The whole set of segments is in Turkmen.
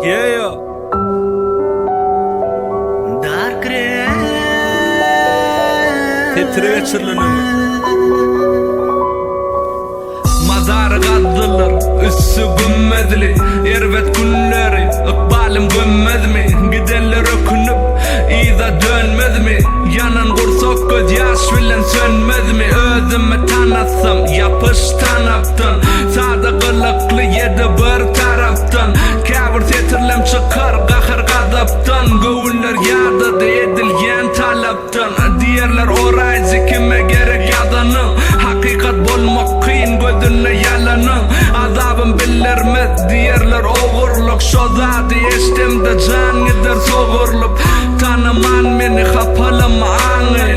Yeah. Dark Red. Setire geçirilen ömür. Mazary gazdylar, üsti gümmezli Erbet günleri ykbalym gömmezmi Gidenler ökünip, yza dönmezmi Ýanan gursak göz ýaş bilen sönmezmi Özümi tanasam, ýapyş tanapdan Sada gylykly ýedi bir tarapdan Käbir setirlem çykar gahar gazapdan Göwünler ýadady edilýän talapdan Diýerler oraýjy kime gerek ýazanyň Hakykat bolmak kyn gözünde ýalanyň Azabym bildirmez diýerler ogurlyk Şo zady eşdemde jan gider sogurlyp Tanaman meni hapalama aňy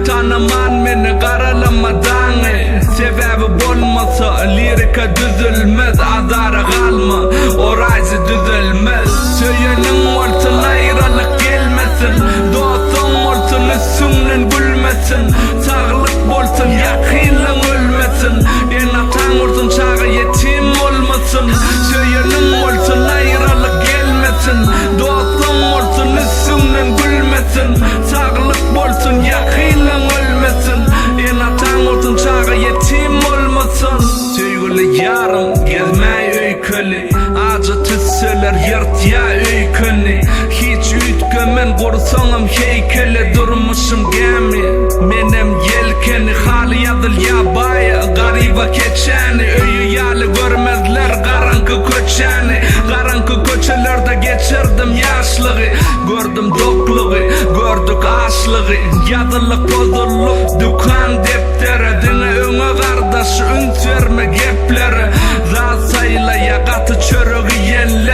Tanaman meni garalama daňy Sebäbi bolmasa lirika düzülmez Azara galma oraýjy düzelmez Söýeniň bolsun aýralyk gelmesin Dostuň bolsun üstüňden gülmesin Saglyk bolsun ýakynlaň ölmesin Ene-ataň bolsun çaga ýetim bolmasyn Söýeniň bolsun aýralyk gelmesin Dostuň bolsun üstüňden gülmesin Saglyk bolsun ýakynlaň ölmesin Ene-ataň bolsun çaga ýetim bolmasyn Söýgüli ýarym gezmäý öýkeli Ajy tüsseler ýyrtýa öýkeni Hiç üýtgemen gursaňam heýkeli Durmuşym gämi, menem ýelkeni Haly ýazylýa baýa, garyba keçäni Öýi ýaly görmezler garaňky köçäni Garaňky köçelerde geçirdim ýaşlygy Gördüm doklugy, gördük açlygy Ýazyllyk bozullyk, dükan depdere Diňe öňe gardaş, üns berme geplere Zat saýlaýa gaty çöregi iýenler.